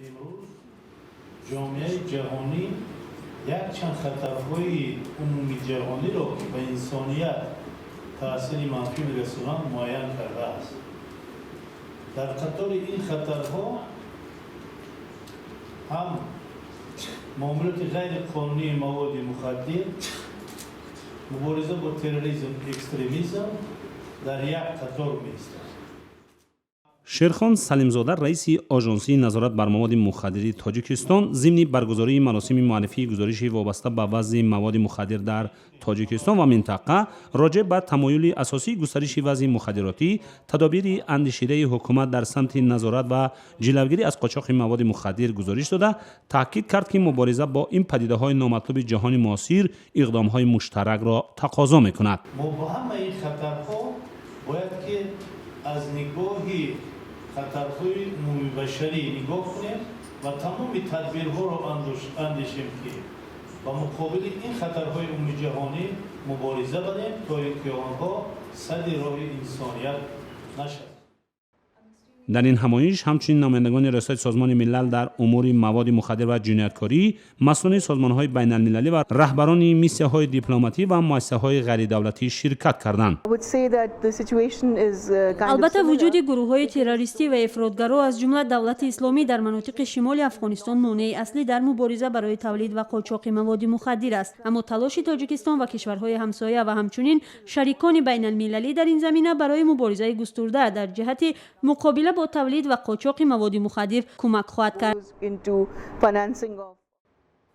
Имрӯз ҷомеаи ҷаҳонӣ якчанд хатарҳои умумиҷаҳониро, ки ба инсоният таъсири манфӣ мерасонанд, муайян кардааст. Дар қатори ин хатарҳо ҳам муомилоти ғайриқонунии маводи мухаддир, мубориза бо терроризм, экстремизм дар як қатор меистад. Шерхон Салимзода, раиси Ожонсии назорат бар маводи мухаддири Тоҷикистон, зимни баргузории маросими муаррифии гузориши вобаста ба вазъи маводи мухаддир дар Тоҷикистон ва минтақа, роҷеъ ба тамоюли асосии густариши вазъи мухаддиротӣ, тадобири андешидаи ҳукумат дар самти назорат ва ҷилавгирӣ аз қочоқи маводи мухаддир гузориш дода, таъкид кард, ки мубориза бо ин падидаҳои номатлуби ҷаҳони муосир иқдомҳои муштаракро тақозо мекунад. Мо бо ҳамаи ин хатарҳо бояд ки аз нигоҳи хатарҳои умумибашарӣ нигоҳ кунем ва тамоми тадбирҳоро андешем, ки ба муқобили ин хатарҳои умумиҷаҳонӣ мубориза барем, то ин ки онҳо садди роҳи инсоният нашавад. Дар ин ҳамоиш ҳамчунин намояндагони Раёсати Созмони Милал дар умури маводи мухаддир ва ҷинояткорӣ, масъулони созмонҳои байналмилалӣ ва раҳбарони миссияҳои дипломатӣ ва муассисаҳои ғайридавлатӣ ширкат карданд. Албатта, вуҷуди гурӯҳҳои террористӣ ва ифротгаро, аз ҷумла Давлати Исломӣ, дар манотиқи шимоли Афғонистон монеи аслӣ дар мубориза барои тавлид ва қочоқи маводи мухаддир аст. Аммо талоши Тоҷикистон ва кишварҳои ҳамсоя ва ҳамчунин шарикони байналмилалӣ дар ин замина барои муборизаи густурда дар ҷиҳати муқобила бо тавлид ва қочоқи маводи мухаддир кӯмак хоҳад кард.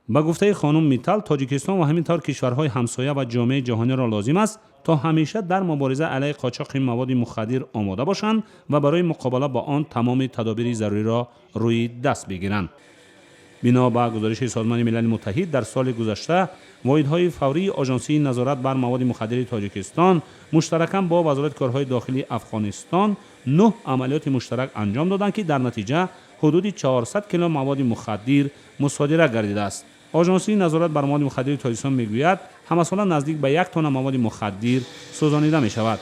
Ба гуфтаи хонум Митал, Тоҷикистон ва ҳамин тавр кишварҳои ҳамсоя ва ҷомеаи ҷаҳониро лозим аст, то ҳамеша дар мубориза алайҳи қочоқи маводи мухаддир омода бошанд ва барои муқобала бо он тамоми тадобири заруриро рӯи даст бигиранд. Бино ба гузориши Созмони Милали Муттаҳид, дар соли гузашта воҳидҳои фаврии Ожонсии назорат бар маводи мухаддири Тоҷикистон муштаракан бо Вазорати корҳои дохилии Афғонистон нӯҳ амалиёти муштарак анҷом доданд, ки дар натиҷа ҳудуди 400 кило маводи мухаддир мусодира гардидааст. Ожонсии назорат бар маводи мухаддири Тоҷикистон мегӯяд, ҳамасола наздик ба 1 тонна маводи мухаддир сӯзонида мешавад.